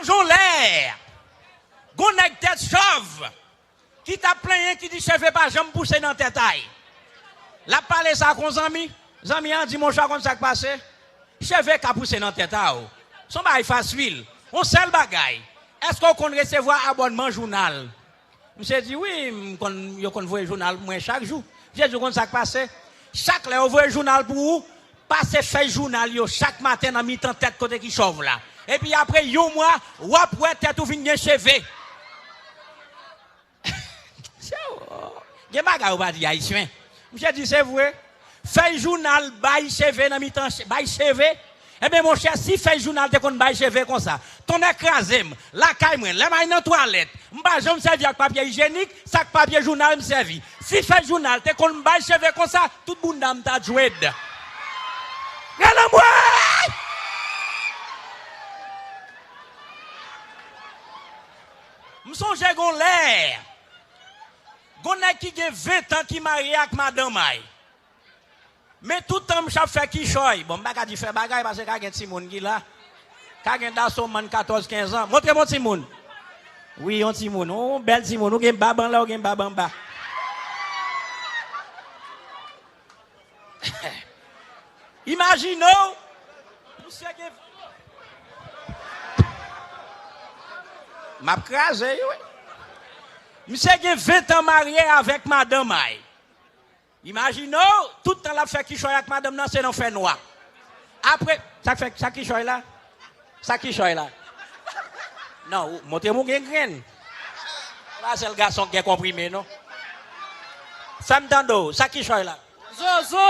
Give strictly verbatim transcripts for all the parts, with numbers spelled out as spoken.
Jon lè gon nèg tèt chòv ki t ap plenyen, ki di cheve pa janm pouse nan tèt a l. L ap pale sa ak yon zanmi. Zanmi an di, monchè, w konn sa k pase? Cheve ka pouse nan tèt a w. Se yon bagay fasil. Yon sèl bagay. Èske w konn resevwa abònman jounal? Misye di, wi, m konn, yo konn voye jounal pou mwen chak jou. Misye di, w konn sa k pase? Chak lè yo voye jounal pou ou, pase fèy jounal yo chak maten nan mitan tèt kote ki chòv la. Epi apre yon mwa, w ap wè tèt ou vin gen cheve. Gen bagay ou pa di Ayisyen. Misye di, se vre. Fèy jounal bay cheve nan mitan che-, bay cheve. Ebyen, monchè, si fèy jounal te konn bay cheve konsa, tonnè kraze m, lakay mwen, lè m al nan twalèt, m pa janm sèvi ak papye ijyenik, se ak papye jounal m sèvi. Si fèy jounal te konn bay cheve konsa, tout bounda m ta djwed. Gade mwen! M sonje gon lè, gon nèg ki gen ven tan ki marye ak madanm a l. Men tout tan m ap fè kichòy. Bon, m pa ka di fè bagay, paske ka gen timoun ki la. Ka gen gason mann katòz, kenz an. Montre m yon timoun. Wi, yon timoun. Yon bèl timoun. Ou gen bab anlè, ou gen bab anba. Imajine w, misye gen, m ap kraze, wi. Misye gen ven tan marye avèk madanm a l. Imajine w, tout tan l ap fè kichòy ak madanm nan, se nan fènwa. Apre, sa k fè, sa kichòy la? Sa kichòy la? Non, ou, montre m ou gen grenn. Se pa sèl gason k gen konprime, non. Fè m tande w, sa kichòy la? Zozo.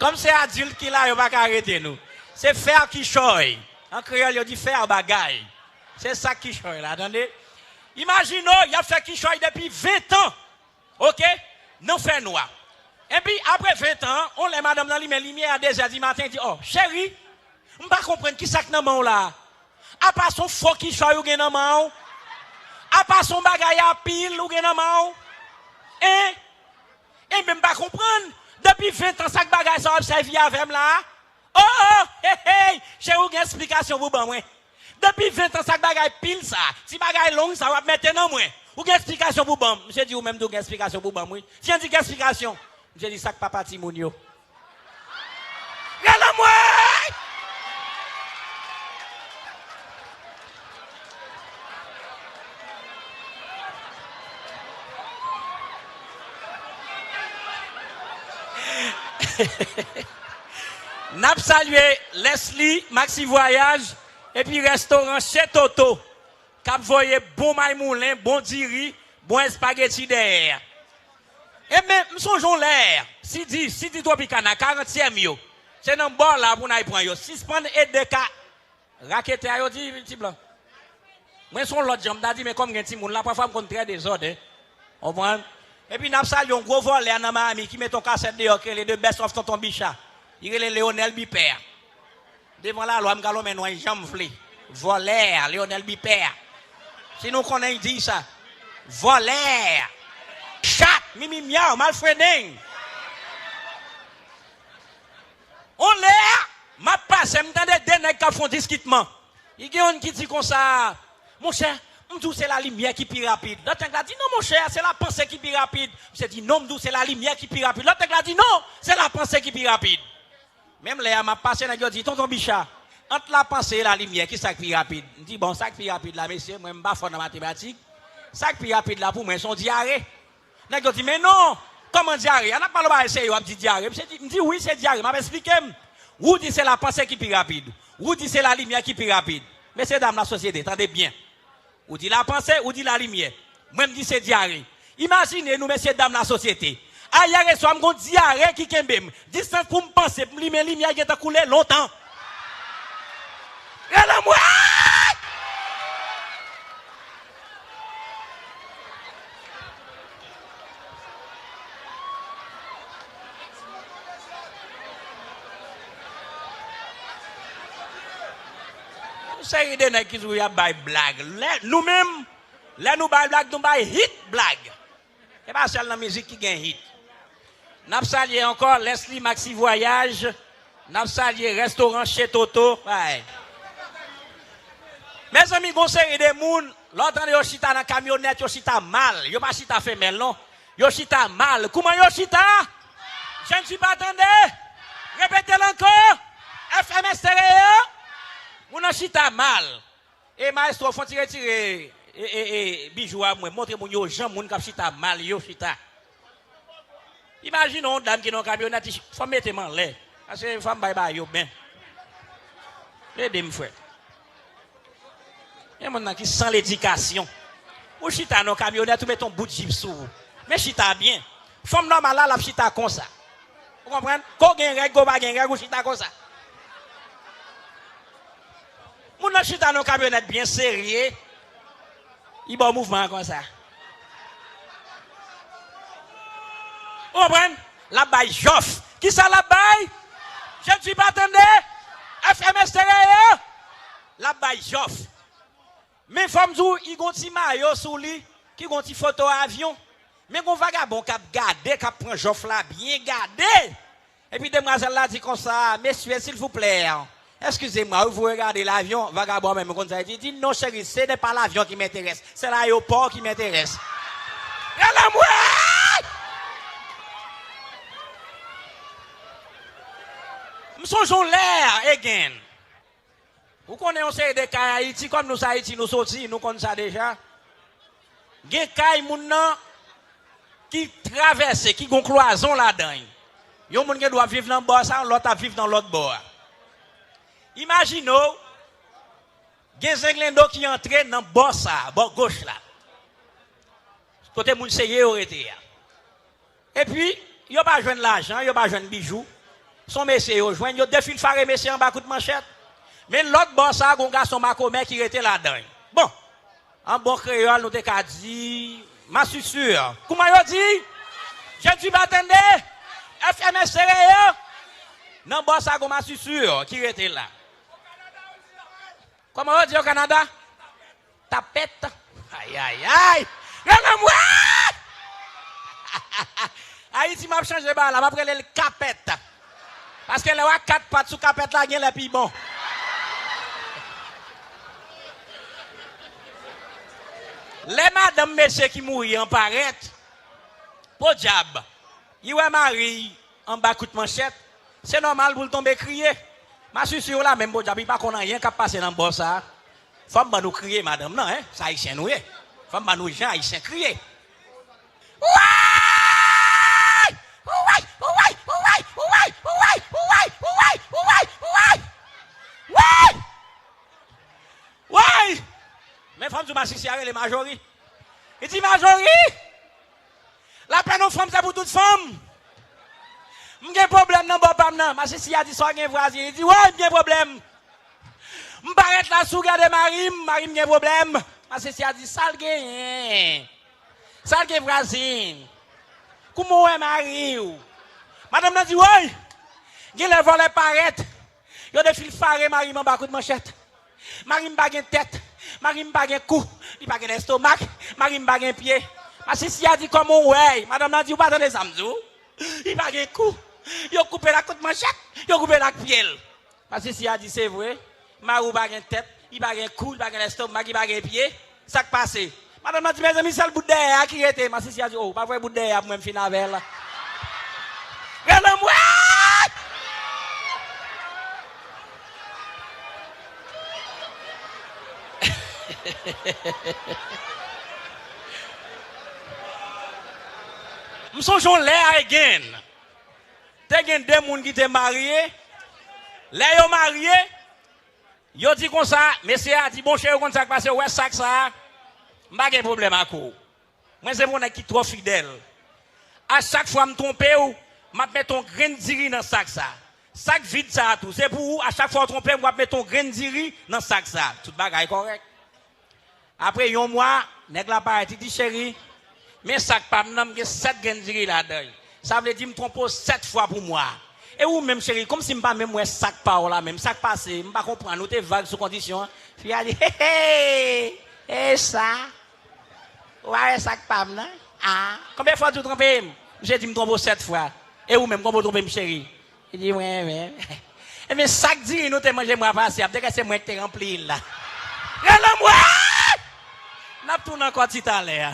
Kòm se adilt ki la, yo pa ka arete nou. Se fè a kichòy. An kreyòl, yo di fè a bagay. Se sa kichòy la, tande. Imajine w, y ap fè kichòy depi ven tan. Oke? Nan fènwa. Epi, apre ven tan, yon lè madanm nan limen limyè a dezè di maten, di, o, cheri, m pa konprann kisa k nan men w la a. Apa se yon fo kichòy ou gen nan men w? Apa se yon bagay a pil ou gen nan men w? En? Enben, m pa konprann. Depi ven tan, sa k bagay sa w ap sèvi avè m la a? O, o, hey, hey, cheri, ou gen esplikasyon pou ban mwen. Depi ven tan, sa k bagay pil sa, ti bagay long sa w ap mete nan mwen? Ou gen esplikasyon pou ban m? Misye di, ou menm tou gen esplikasyon pou ban m, wi. Ti an di, gen esplikasyon. Misye di, sa k papa timoun yo? Rele mwen! N ap salye Leslie, Maxi Voyage, epi restoran Chez Toto, k ap voye bon maymoulen, bon diri, bon espageti dèyè. Ebyen, m sonje yon lè, Sidi, Sidi Tropicana, karantyèm yo, se nan bò la pou n al pran yo. Sispann ede ka-, raketè a, yo di, ti blan. Mwen se yon lòt jan m ta di, men kòm gen timoun la, pafwa m konn trè dezòd, en. Konprann? Epi n ap salye yon gwo vòlè a nan Miami ki mete yon kasèt deyò ki rele The Best of Tonton Bicha. Li rele Leonel Bipè. Devan lalwa, m ka lonmen nwa jan m vle. Vòlè a, Leonel Bipè. Si nou konnen, di sa. Vòlè a. Chat, mimi myaw, malfrendeng. On lè, m ap pase, m tande de nèg k ap fè yon diskitman. Li gen youn ki di konsa, monchè, m di w se lalimyè ki pi rapid. Lòt nèg la di, non, monchè, se lapanse ki pi rapid. Misye di, non, m di w se lalimyè ki pi rapid. Lòt nèg la di, non, se lapanse ki pi rapid. Menm lè a m ap pase, nèg yo di, tonton Bicha, ant lapanse e lalimyè, kisa k pi rapid? M di, bon, sa k pi rapid la, mesye, mwen m pa fò nan matematik. Sa k pi rapid la pou mwen, se yon dyare. Nèg yo di, men non, kòman dyare? An ap pale yon bagay serye, w ap di dyare. Misye di, m di, wi, se dyare, m ap eksplike m. Ou di se lapanse ki pi rapid. Ou di se lalimyè ki pi rapid. Mesye dam lasosyete, tande byen. Ou di lapanse, ou di lalimyè. Mwen, m di se dyare. Imajine nou, mesye dam lasosyete. Ayè swa, m gon dyare ki kenbe m. Distans pou m panse, pou m limen limyè, gentan koule lontan. Rele mwen! Yon seri de nèg ki toujou ap bay blag. Lè, nou menm, lè nou bay blag, nou bay hit blag. E pa sèl nan mizik ki gen hit. N ap salye ankò Leslie Maxi Voyage. N ap salye restoran Chez Toto. Ay. Mezanmi, gon seri de moun, lè w tande yo chita nan kamyonèt, yo chita mal. Yo pa chita femèl, non. Yo chita mal. Kouman yo chita? Je ne suis pas tande. Repete l ankò. F M Stereo. Moun nan chita mal. E maestro, fon ti retire e, e, e, bijou a mwen. Montre moun yo jan moun k ap chita mal yo chita. Imajine yon dam ki nan yon kamyonèt, fò m mete m anlè. Paske fò m bay ba yo ben. Ede m, frè. Gen moun nan ki san ledikasyon. Ou chita nan yon kamyonèt, ou mete yon bout jip sou ou. Men chita byen. Fanm nòmal la, l ap chita konsa. Ou konprann? Ke w gen règ, ke w pa gen règ, ou chita konsa. Moun nan chita nan yon kamyonèt byen serye. Li ba w mouvman an konsa. Ou konprann? L ap bay jòf. Kisa l ap bay? Je ne suis pas tande. F M Stereo. L ap bay jòf. Men fò m di w, li gon ti mayo sou li, ki gon ti foto avyon. Men gon vagabon k ap gade, k ap pran jòf la byen gade. Epi demwazèl la di konsa, mesye, silvouplè, excusez-moi, oui, vous regardez l'avion? Vagabon menm, ou konn sa li di? Di, non, chérie, ce n'est pas l'avion qui m'intéresse, c'est l'aéroport qui m'intéresse. Gade la mwen! M sonje yon lè, again. Ou konnen yon seri de kay Ayiti, kòm nou se Ayiti nou soti, nou konn sa deja. Gen kay moun nan ki travèse, ki gon klwazon ladan l. Yon moun gen dwa ap viv nan bò sa, yon lòt ap viv nan lòt bò a. Imajine w, gen zenglendo ki antre nan bò sa, bò goch la. Kote moun serye yo rete a. Epi, yo pa jwenn lajan, yo pa jwenn bijou. Se yon mesye yo jwenn, yo defilfare mesye anba kout manchèt. Men lòt bò sa a, gon gason makomè ki rete ladan l. Bon, an bon kreyòl, nou te ka di, masisi. Kouman yo di? Je ne suis pas tande. F M Stereo. Nan bò sa a, gon masisi ki rete la. Kòman yo di o Kanada? Tapèt. Ay, ay, ay. Gade mwen! Ayiti, m ap chanje ba la, m ap rele l kapèt. Paske lè w a kat pat sou kapèt la, genlè pi bon. Lè madanm mesye ki mouri an parèt, podyab, li wè mari l anba kout manchèt, se nòmal pou l tonbe kriye. Masisi w la menm, podyab, li pa konn anyen k ap pase nan bò sa a. Fò m ban nou kriye, madanm nan, en, se ayisyen nou ye. Fò m ban nou jan ayisyen kriye. Woy! Woy! Woy! Woy! Woy! Woy! Woy! Woy! Woy! Men fò m di w, masisi a rele Majori. Li di, Majori! Lapèn yon fanm se pou tout fanm. M gen pwoblèm nan bò pa m nan. Masisi a di, sa w gen vwazen? Li di, woy, m gen pwoblèm. M parèt la, si w gade mari m, mari m gen pwoblèm. Masisi a di, sa l genyen? Sa l gen vwazen? Kouman w wè mari w? Madanm nan di, woy, genlè vòlè parèt. Yo defilfare mari m anba kout manchèt. Mari m pa gen tèt, mari m pa gen kou, li pa gen lèstomak, mari m pa gen pye. Masisi a di, kòman w wè l? Madanm nan di, ou pa tande sa m di w? Li pa gen kou. Yo koupe l ak kout manchèt, yo koupe l ak pye l. Masisi a di, se vre, mari w pa gen tèt, li pa gen kou, li pa gen lèstomak, li pa gen pye. Sa k pase? Madanm nan di, mezanmi, sèl bout dèyè a ki rete. Masisi a di, o, pa vre, bout dèyè a pou mwen m fin avè l. Gade mwen! M sonje yon lè, again, te gen de moun ki te marye. Lè yo marye, yo di konsa, mesye a di, bon, cheri, ou konn sa k pase, ou wè sak sa a? M pa gen pwoblèm ak ou. Mwen se yon nèg ki twò fidèl. A chak fwa m twonpe w, m ap mete yon grenn diri nan sak sa. Sak vid sa a tou, se pou ou, a chak fwa w twonpe m, w ap mete yon grenn diri nan sak sa. Tout bagay kòrèk. Apre yon mwa, nèg la parèt, li di, cheri, men sak pa m nan, m gen sèt grenn diri ladan l. Sa vle di m twonpe w sèt fwa pou mwa. E ou menm, cheri, kòmsi m pa menm wè sak pa w la menm. Sa k pase? M pa konprann. Ou te vag sou kondisyon an. Fi a di, he, he, e sa? Ou pa wè sak pa m nan? A, konbyen fwa w di w twonpe m? Misye di m twonpe w sèt fwa. E ou menm, kòman w twonpe m, cheri? Li di, mwen menm. Ebyen, sak diri nou te manje mwa pase a, m te kwè se mwen ki te ranpli l la. Rele m, wè! N ap tounen ankò ti talè a.